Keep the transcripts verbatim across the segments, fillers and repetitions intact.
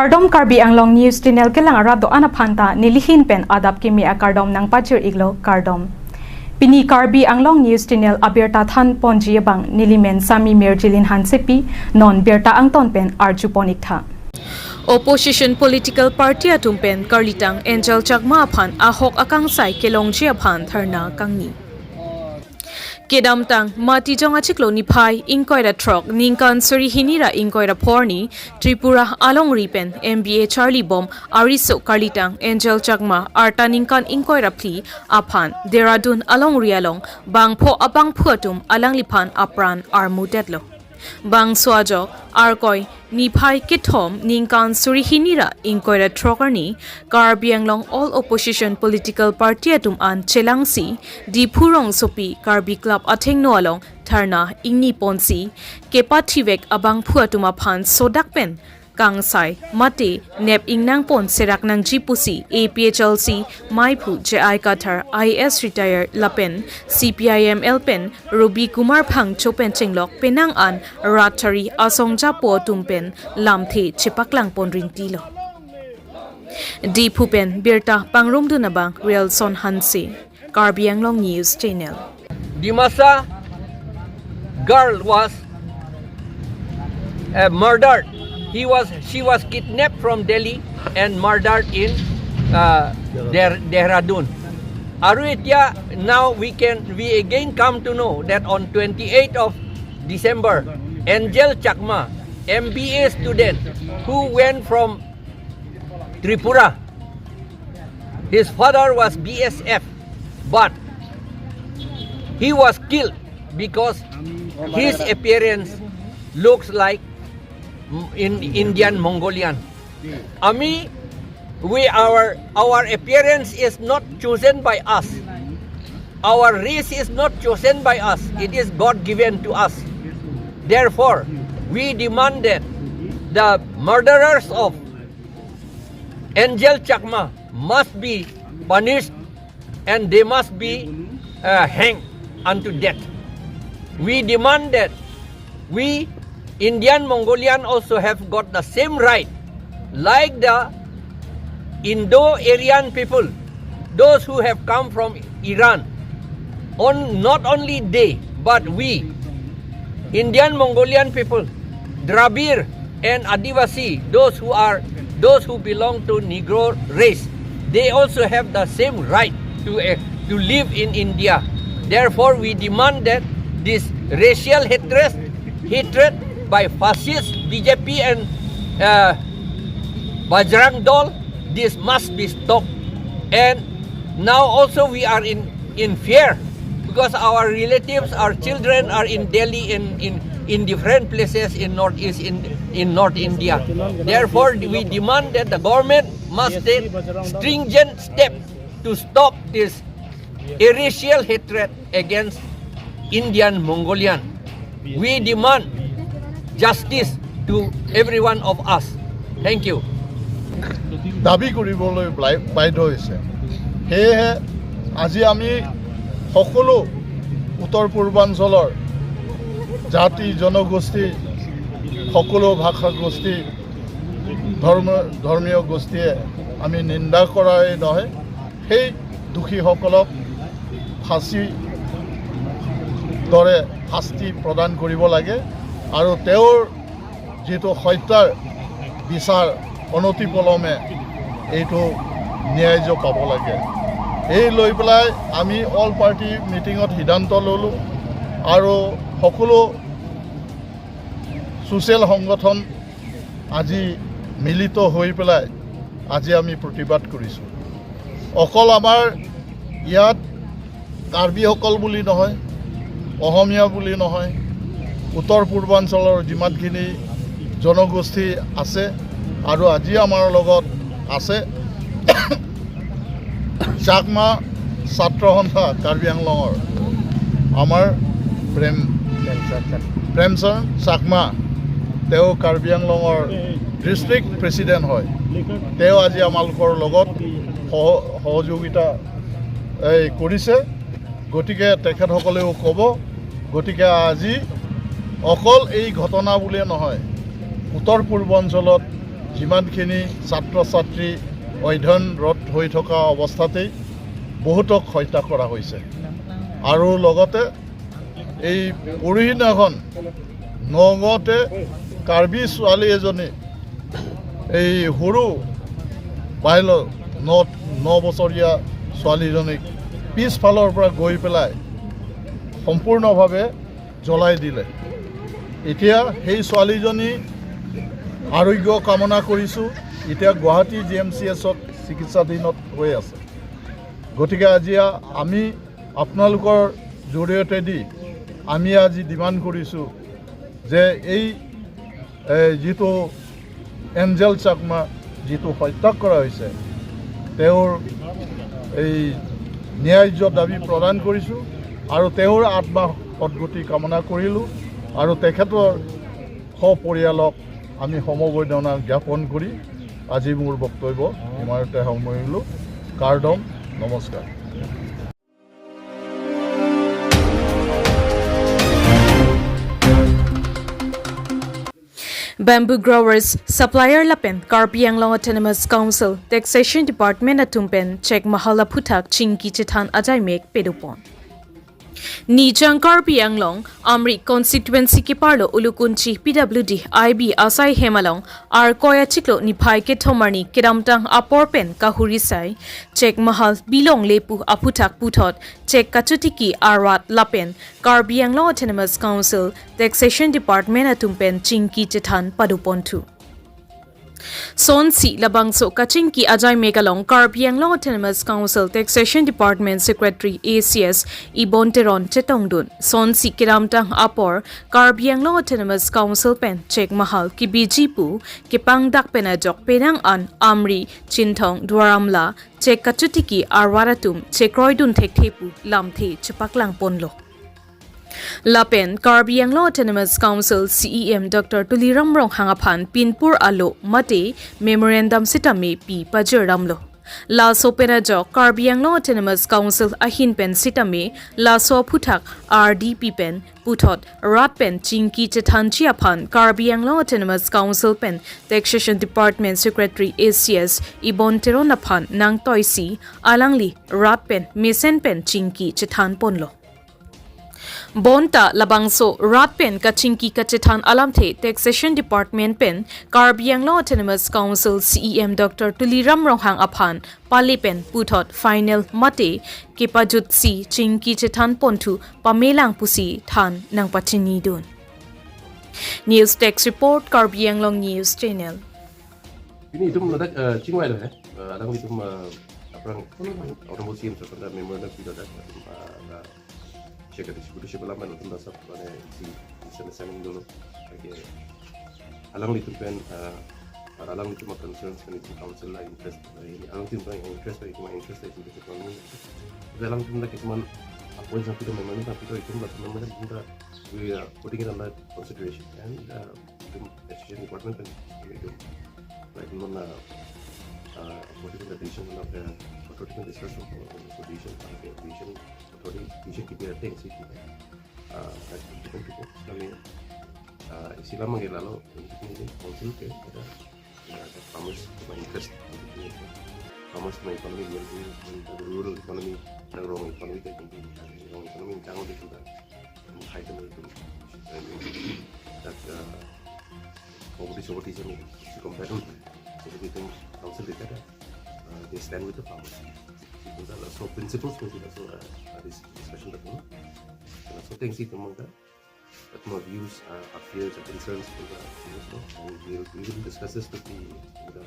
Kardom, Karbi Anglong News Channel kelang arat do-an aphan ta nelihin pen adap kimi akardom nangpajir iklo, kardom. Pini Karbi Anglong News Channel abirta than ponji abang nelimen Sami Mirjilin Hansepi, non birta angton pen arju pon iktha. Opposition political party atum pen karlitang Angel Chakma aphan ahok akangsai kelongji aphan dharna kangni. Kedamtang Matijong achiklo niphai ingkoi ra throk ningkan suri hini ra ingkoi ra pho arni Tripura alongri pen M B A charlibom ariso karlitang Angel Chakma arta ningkan ingkoi ra phli aphan Dehradun alongri along bangpho abangphu atum alangliphan apran armudetlo. Bangso ajok Arkoi niphai kethom ningkan suri hini ra ingkoi ra throk arni Karbi Anglong all opposition political party atum an chelangsi Diphu rongsopi Karbi Club athengno along dharna ingni ponsi kepathivek abangphu atum aphan sodak pen kangsai mate nep ingnang pon serak nangji pusi A P H L C maiphu J I Kathar I A S retired lapen C P I M L pen Robi Kumar Phangcho pen chenglok penang an rat chari asong japo atum pen lamthe chepaklang pon ringtilo. Diphu pen birta pangrumdun abang Rielson Hanse, Karbi Anglong News Channel. Dimasa girl was uh, murdered. He was, she was kidnapped from Delhi and murdered in uh, Der- Dehradun. Aru etia, now we can, we again come to know that on twenty-eighth of December, Angel Chakma, M B A student who went from Tripura, his father was B S F, but he was killed because his appearance looks like in Indian Mongolian. Ami, we our our appearance is not chosen by us. Our race is not chosen by us. It is God given to us. Therefore, we demand that the murderers of Angel Chakma must be punished and they must be uh, hanged unto death. We demand that we Indian Mongolian also have got the same right like the Indo-Aryan people, those who have come from Iran. On, not only they, but we Indian Mongolian people, Dravidian and Adivasi, those who are those who belong to Negro race, they also have the same right to uh, to live in India. Therefore, we demand that this racial hatred, hatred by fascist B J P and uh, Bajrang Dal, this must be stopped. And now also we are in in fear because our relatives, our children are in Delhi, in, in, in different places in northeast, in, in North India. Therefore, we demand that the government must take stringent steps to stop this racial hatred against Indian Mongolian. We demand justice to every one of us. Thank you. দাবী কৰিবলৈ ব্লাই- বাধ্য হৈছে। সেয়েহে আজি আমি সকলো উত্তৰ পূৰ্বাঞ্চলৰ জাতি জনগোষ্ঠী, সকলো ভাষা গোষ্ঠী, ধৰ্ম ধৰ্মীয় গোষ্ঠীয়ে আমি নিন্দা কৰাই নহয়, সেই দোষীসকলক ফাঁচী দৰে শাস্তি প্ৰদান কৰিব লাগে আৰু তেওঁৰ যিটো হত্যাৰ বিচাৰ অনতিপলমে এইটো ন্যায্য পাব লাগে। এই লৈ পেলাই আমি অল পাৰ্টি মিটিঙত সিদ্ধান্ত ল'লোঁ আৰু সকলো ছ'চিয়েল সংগঠন আজি মিলিত হৈ পেলাই আজি আমি প্ৰতিবাদ কৰিছোঁ। অকল আমাৰ ইয়াত কাৰ্বিসকল বুলি নহয়, অসমীয়া বুলি নহয়, উত্তৰ পূৰ্বাঞ্চলৰ যিমানখিনি জনগোষ্ঠী আছে আৰু আজি আমাৰ লগত আছে চাকমা ছাত্ৰ সন্থা কাৰ্বি আংলঙৰ আমাৰ প্ৰেম প্ৰেমচৰণ চাকমা, তেওঁ কাৰ্বি আংলঙৰ ডিষ্ট্ৰিক্ট প্ৰেচিডেণ্ট হয়। তেওঁ আজি আমালোকৰ লগত সহ- সহযোগিতা এই কৰিছে। গতিকে তেখেতসকলেও ক'ব। গতিকে আজি অকল এই ঘটনা বুলিয়ে নহয়, উত্তৰ পূৰ্বাঞ্চলত যিমানখিনি ছাত্ৰ ছাত্ৰী অধ্যয়নৰত হৈ থকা অৱস্থাতেই বহুতক হত্যা কৰা হৈছে। আৰু লগতে এই পৰহিদিনাখন নগাঁৱতে কাৰ্বি ছোৱালী এজনী, এই সৰু বাইল ন ন বছৰীয়া ছোৱালীজনীক পিছফালৰ পৰা গৈ পেলাই সম্পূৰ্ণভাৱে জ্বলাই দিলে। এতিয়া সেই ছোৱালীজনী আৰোগ্য কামনা কৰিছোঁ। এতিয়া গুৱাহাটী জি এম চি এছত চিকিৎসাধীনত হৈ আছে। গতিকে আজি আ- আমি আপোনালোকৰ জৰিয়তেদি আমি আজি ডিমাণ্ড কৰিছোঁ যে এই, এ, যিটো এঞ্জেল চাকমা যিটো হত্যা কৰা হৈছে, তেওঁৰ এই ন্যায্য দাবী প্ৰদান কৰিছোঁ আৰু তেওঁৰ আত্মা সদগতি কামনা কৰিলোঁ আৰু তেখেতৰ সপৰিয়ালক আমি সমবেদনা জ্ঞাপন কৰি আজি মোৰ বক্তব্য ইমানতে সামৰিলোঁ। কাৰ্ডম, নমস্কাৰ। Bamboo growers, supplier lapen Karbi Anglong Autonomous Council Taxation Department atum pen Chek Mahal aphuthak chingki chethan ajaimek pedopon. Nijang Karbi Anglong Amri constituency keparlo Ulukunchi P W D I B asai hem along Arkoi achiklo niphai kethom arni kedamtang apor pen kahuri sai Chek Mahal bilong lepu aphuthak puthot chek kachotiki arat lapen Karbi Anglong Autonomous Council Taxation Department atum pen chingki chethan padoponthu. Sonsi labangso kachingki ajaimek along Karbi Anglong Autonomous Council Taxation Department Secretary A C S Ibon Teron chetongdun. Sonsi kedamtang apor Karbi Anglong Autonomous Council pen Chek Mahal kebeji pu kepangdak pen ajok penang an Amri, Chinthong, Duar Amla chek kachotiki arat atum chekroidun thekthe pu lamthe chepaklangponlo. Lapen Karbi Anglong Autonomous Council C E M Doctor Tuliram Ronghang aphan pinpur alo mate memorandum sitame pi pajir damlo. Laso pen ajok Karbi Anglong Autonomous Council ahin pen sitame laso aphuthak R D P pen puthot rat pen chingki chethanji aphan Karbi Anglong Autonomous Council pen Taxation Department Secretary A C S Ibon Teron aphan nangtoisi alangli rat pen mesen pen chingki chethanponlo. Bonta labangso rat pen kachingki kachethan alamthe Taxation Department pen Karbi Anglong Autonomous Council C E M Doctor Tuliram Ronghang aphan pale pen puthot final mate kepajutsi chingki chethanponthu pamelang pusi than nangpachinidun. News Desk Report, Karbi Anglong News Channel. Pini itum ladak, eh, chingvailo he. Eh, alanglitum, eh, aphrang Honorable C M sir aphan ta memorandum pidodak, eh, chek distribution alam atum ta sab mane isi misunderstanding dolo. Lake alanglitum pen, eh, alanglitum a-concerns pen itum council la interest, eh, alanglitum pen interest, itum interest, itum economy. Alanglitum la kisuman points nangpido, memorandum nangpido, itum la memorandum itum ta we are putting it under consideration and, uh, itum Taxation Department pen itum like non, uh, uh, authority pen decision, uh, authority pen discuss on, on the decision, uh, decision authority decision kebi ateng si, uh, that different people. Kami, uh, isi alam abang ke lalo, ini council ke ada, uh, ada farmers atum a-interest, farmers atum a-economy, rural, rural economy, rural economy ke, rural economy, high level to, uh, that, uh, poverty, poverty is a, is a comparison. So we think council did that, uh, they stand with the farmers. So that, so principles will be also, uh, uh, this discussion that, you know, uh, so things it among the, that more views, uh, our fears, our concerns, with the, you know, and we will, we will discuss this with the, with the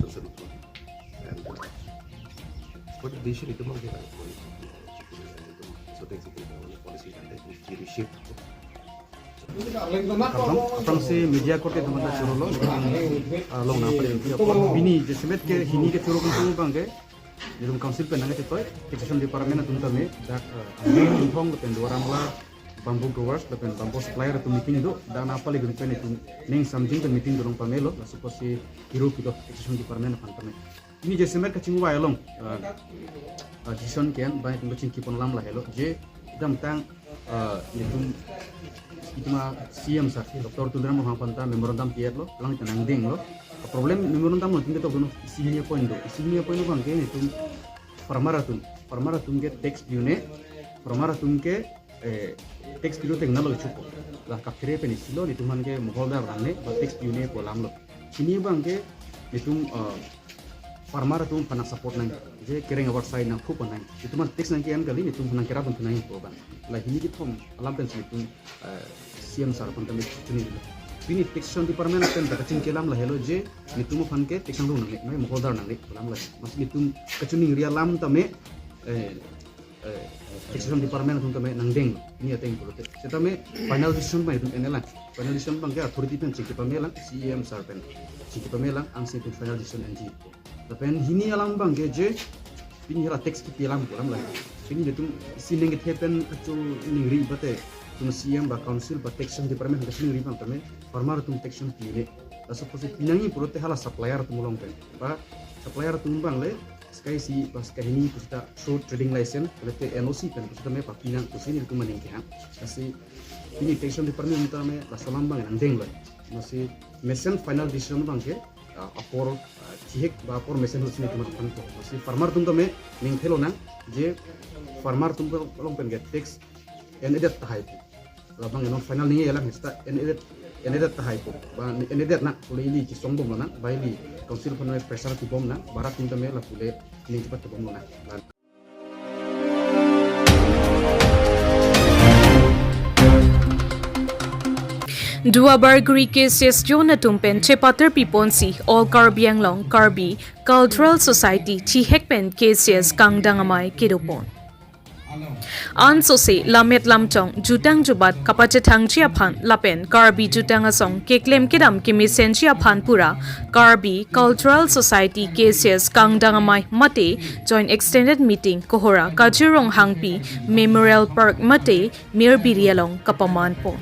concerned authority. And, uh, what the decision it among the, uh, so things it among the policy and then we reshape. Aphrang, aphrangsi media korte teman ta chorolo, ah, long nangpale. Pini jasemet ke hini kechoro atum abang ke, itum council pen nangkechetoi, taxation department atum tame, dak, ah, Amri, Chinthong lapen Duar Amla, bamboo growers lapen bamboo supplier atum meeting do, dak nangpale group pen itum ning samjing pen meeting do long pamelo, laso apotsi hero pido taxation department aphan tame. Pini jasemet kachingvai along, ah, ah, decision ke-en, bang itum kachingkipon alam lahelo, je kedamtang, ah, itum, itum a-C M sir, Doctor Tuliram Ronghang aphan ta memorandum pi-etlo, alang ta nangdenglo. Problem number one tanglo, tingke tok dono, isi hini a-point do. Isi hini a-point abangke netum farmer atum, farmer atum ke tax pi-un-e, farmer atum ke, eh, tax pi-un teng nalo chupo. La kaphere pen isi lo, netum aphan ke moholdar nangne, ba tax pi-un-e pu alam lo. Hini abangke netum, eh, farmer atum aphan nang support nang, je kereng avarsai nang thup nang. Netum aphan tax nangke-en kali, netum aphan nang kerap nang nangpo abang. La hini kethom alam pensi netum, eh, C M sir aphan tame chini dilo. Pini taxation department pen ta kachingki alam lahelo je netum aphan ke tax nangdung nangne, mai moholdar nangne pu alam la. Amatsi netum kachiningri alam tame, eh, eh, taxation department atum tame nangdeng lo, pini ateng pulote. Setame final decision abang netum en-e lang. Final decision abangke authority pen chingki pame lang, C M sir pen chingki pame lang, ansi pen final decision enji. Lapen hini alam abangke je, pini hala tax kipi alam pu alam lang. Pini netum isi ning kethe pen kachiningri mate, netum C M ba council ba taxation department kachiningri abang tame, farmer atum taxation pi-un-e. Laso apotsi pi nangji pulote hala supplier atum along pen. Ba supplier atum abang le, sika isi, ba sika hini pusita show trading license, pulote N O C pen pusita me papi nang pusi netum aning kehang. Lasi pini taxation department tame laso alam abang nangdeng lo. Amatsi mesen final decision abangke, ah, apor, ah, chihek ba apor mesen lo si netum aphan po. Amatsi farmer atum tame ning thelo nang, je farmer atum along pen ke tax en-edet tahai pu. Labang non final ningje lang, seta en-edet, en-edet tahai pu. Ba en-edet nang, pule ili chisong bom lo nang, ba ili council aphan pressure ti bom nang, ba rat atum tame la pule ning chepat bom lo nang. Duarbagori K C S zone atum pen chepatir piponsi All Karbi Anglong Karbi Cultural Society chihek pen K C S kangdang amei kedopon. Ansose lammet lamchong jutang jubat kapachethangji aphan lapen Karbi jutang asong keklem kedam kemesenji aphan pura Karbi Cultural Society K C S kangdang amei mate joint extended meeting Kohora Kajir Ronghangpi Memorial Park mate Mirbiri along kapamanpon.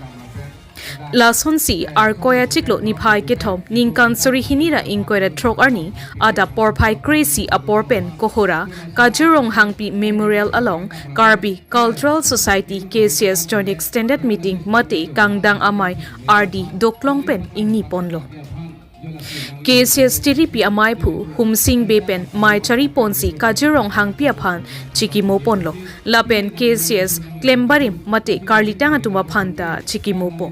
Lasonsi Arkoi achiklo niphai kethom ningkan suri hini ra ingkoi ra throk arni adap porphai kre-isi apor pen Kohora Kajir Ronghangpi Memorial along Karbi Cultural Society K C S Joint Extended Meeting mate kangdang amei ardi doklong pen ingniponlo. K C S tiripi amei aphu Humsing Bey pen mei chariponsi Kajir Ronghangpi aphan chikimoponlo. Lapen K C S klembarim mate karlitang atum aphan ta chikimopo.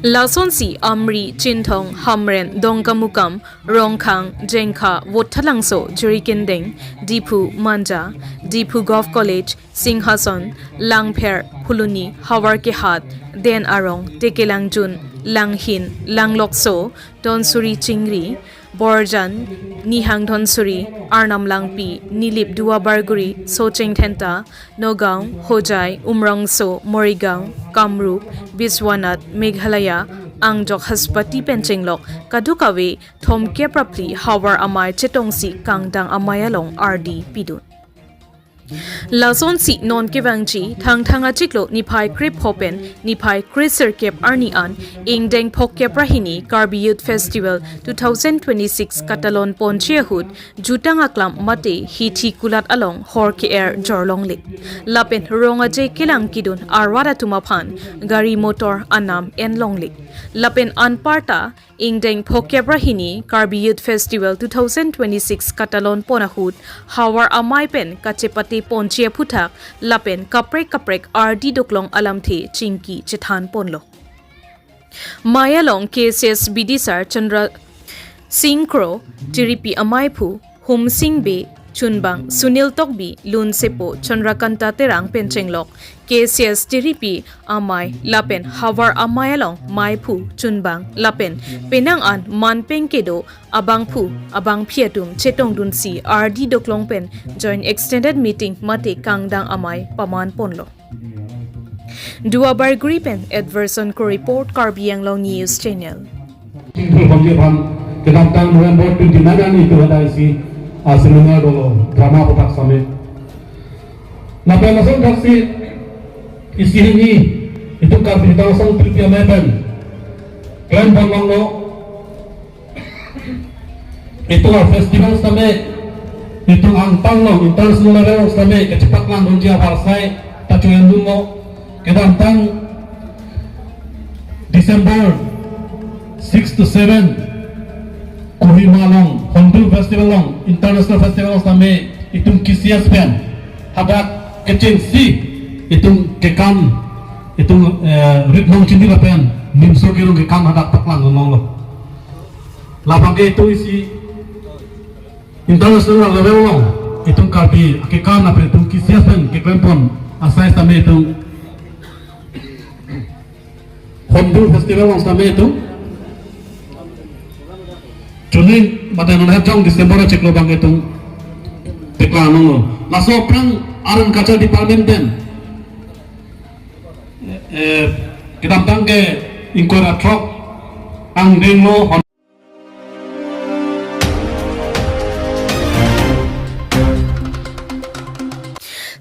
Lasonsi Amri, Chinthong, Hamren, Dongkamukam, Rongkhang, Jengkha, Vothatlangso, Jirikindeng, Diphu, Manja, Diphu Govt College, Singhason, Langpher, Phuloni, Howraghat, Den Arong, Tekelangjun, Langhin, Langlokso, Dhonsuri Chingri, Borjan, Nihang Dhonsuri, Arnam Langpi, Nilip Duarbagori, Socheng Dhenta, Nagaon, Hojai, Umrongso, Morigaon, Kamrup, Biswanath, Meghalaya, Angjok Haspati pen chenglok kadokave thomkep ra phli havar amei chetongsi kangdang amei along ardi pidun. Lasonsi non kevangji Thangthang achiklo niphai krepho pen niphai kresirkep arni an ingdeng phokep ra hini Karbi Youth Festival two thousand twenty-six katalon ponji ahut jutang aklam mate hithi kulat along hor ke-er jorlongle. Lapen rong aje kelang kedun arwat atum aphan gari motor anam enlongle. Lapen anparta ingdeng phokep ra hini Karbi Youth Festival two thousand twenty-six katalon pon ahut havar amei pen kachepate ponji aphuthak lapen kaprek kaprek ardi doklong alamthe chingki chethanponlo. Mei along K C S bidisar Chandra Singh Kro, tiripi amei aphu Humsing Bey, chunbang Sunil Tokbi, lunsepo Chandrakanta Terang pen chenglok K C S tiripi amei lapen havar amei along mei aphu chunbang lapen penang an manpeng kedo abangphu abangphi atum chetongdunsi ardi doklong pen joint extended meeting mate kangdang amei pamanponlo. Duarbagori pen Edverson Kro report, Karbi Anglong News Channel. Singpur Bangji aphan kedamtang November twenty-nine arni itum hadak isi a-seminar dolo, drama aphuthak same. Lapen lason thaksi isi hini itum Karbi Jutang Asong tiripi amei pen klemponlonglo. Itum a-festival same, itum angtan along, international level same kachepaklang dunji avarsai ta cho-endunlo. Kedamtang December six to seven Kohima along, Hornbill Festival along, International Festival along sitame itum K C S pen hadak kechengsi itum kekan, itum, eh, rit nangchini lapen nimso kerung kekan hadak paklang longlo. Labangke itum isi international level along itum Karbi akekan lapen itum K C S pen keklempon asai sitame itum Hornbill Festival along sitame itum June mate non hepjong December achiklo abang itum paklang longlo. Laso aphrang Art and Culture Department pen, eh, kedamtang ke ingkoi ra throk angdenglo.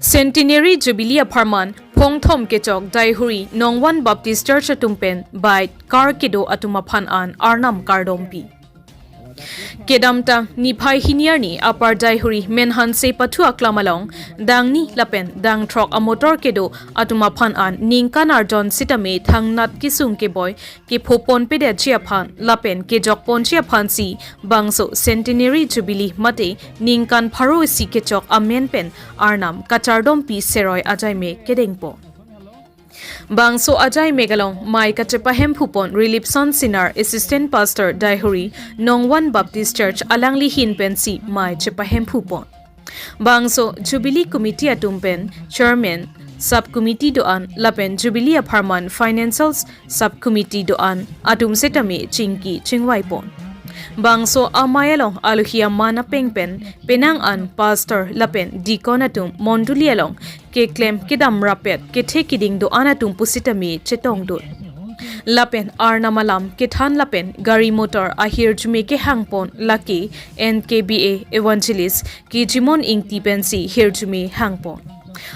Centenary Jubilee apharman phongthom kechok Daihuri Nongvan Baptist Church atum pen bike car kedo atum aphan an arnam kardompi. Kedamtang niphai hini arni Upper Daihuri Menhanse pathu aklam along dangni lapen dangthrok amotor kedo atum aphan an ningkan arjon sitame thangnat kesung keboi kephoponpedetji aphan lapen kejokponji aphansi bangso Centenary Jubilee mate ningkan pharo isi kechok amen pen arnam kachardompi seroi ajaimek kedengpo. Bangso ajaimek along mei kachepahemphupon Rilipson Sinar, Assistant Pastor Daihuri Nongvan Baptist Church, alangli ahin pensi mei chepahemphupon. Bangso Jubilee Committee atum pen Chairman, Sub Committee do-an lapen Jubilee apharman Financial Sub Committee do-an atum sitame chingki chingvaipon. Bangso amei along alohi aman apeng pen penang an Pastor lapen Deacon atum mondoli along keklem kedam rapet kethe keding do-an atum pusitame chetongdun. Lapen arnam alam kethan lapen gari motor ahirjume kehangpon lake N K B A Evangelist Kijimon Ingti pensi hirjume hangpon.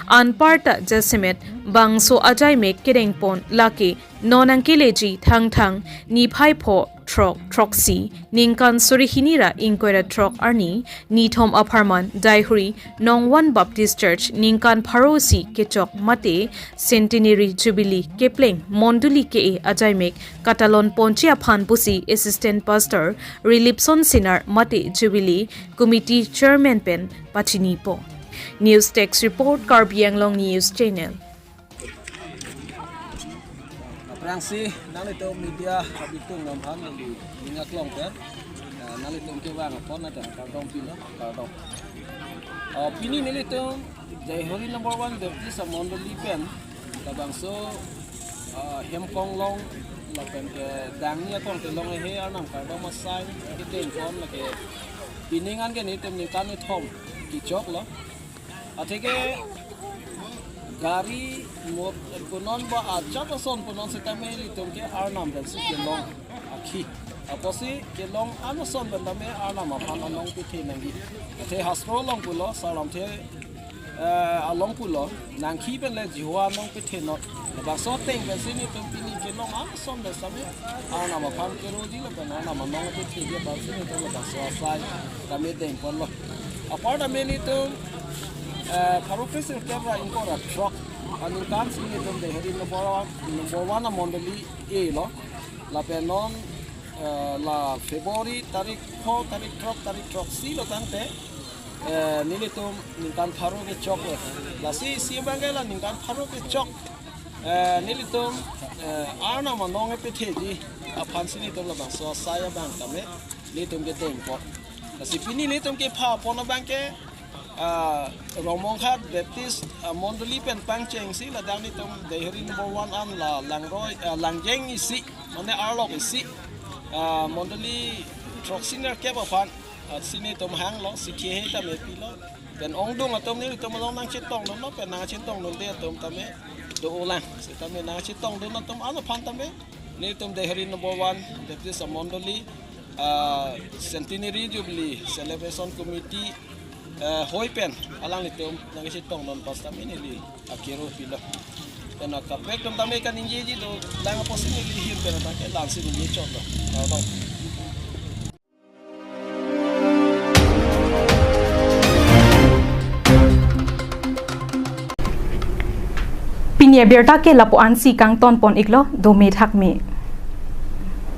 Anparta jasemet bangso ajaimek kedengpon lake non angkeleji Thangthang niphai pho throk throksi ningkan suri hini ra ingkoi ra throk arni nithom apharman Daihuri Nongvan Baptist Church ningkan pharo isi kechok mate Centenary Jubilee kepleng mondoli ke-e ajaimek katalonponji aphan pusi Assistant Pastor Rilipson Sinar mate Jubilee Committee Chairman pen pachinipo. News Desk Report, Karbi Anglong News Channel. Aphrangsi nanglitum media abitung aphan neli ning aklong pen, eh, nanglitum kevang apot nata kardompilo, kardom. Oh, pini nelitum Daihuri number one Baptist amondoli pen labangso, ah, hem konglong lapen ke dangni akong kelong he arnam kardom asai kedengpon lake pining an ke nelitum ningkan nithom kechoklo. Atheke gari mot punon ba ajat ason punon sitame nelitum ke arnam pensi kelong akhi. Apotsi kelong an ason pen tame arnam aphan anong pethe nangji. Athe hastro along pulo, Sarlamthe, eh, along pulo, nangkhi pen le Jehovah anong pethenot. Labangso ateng pensi nelitum pini kelong an ason pen tame arnam aphan keroji lapen arnam anong petheji aphansi nelitum labangso asai tame dengponlo. Apar tame nelitum, eh, pharo kresirkep ra ingkoi ra throk aningkan si nelitum Daihuri number one, number one amondoli elo. Lapen non, eh, la February tarik pho, tarik throk, tarik throksi lo tangte, eh, nelitum ningkan pharo kechoklo. Lasi isi abang ke la ningkan pharo kechok, eh, nelitum, eh, arnam anong petheji aphansi nelitum labangso asai abang tame nelitum kedengpo. Lasi pini nelitum kepha pon abang ke, ah, Rongmonghat Baptist, ah, mondoli pen pangchengsi ladak nelitum Daihuri number one an la Langroi, ah, Langjeng isi, mane arlok isi, ah, mondoli throksi nerkep aphan, ah, si nelitum hanglo, si khe he tame pilo. Pen ongdung atum nelitum along nangchetongdunlo, pen nangchetongdunde atum tame do-olang. Sitame nangchetongdun atum an aphan tame nelitum Daihuri number one Baptist amondoli, ah, Centenary Jubilee Celebration Committee, eh, hoi pen alanglitum nangchetongdun apot tame neli akero pilo. Pen akaprek atum tame kaningjeji dolang apotsi neli ahin pen atake la-ansi ningje chotlo. Kardom. Pini abirta ke lapu-ansi kangtonpon iklo, dome thakme.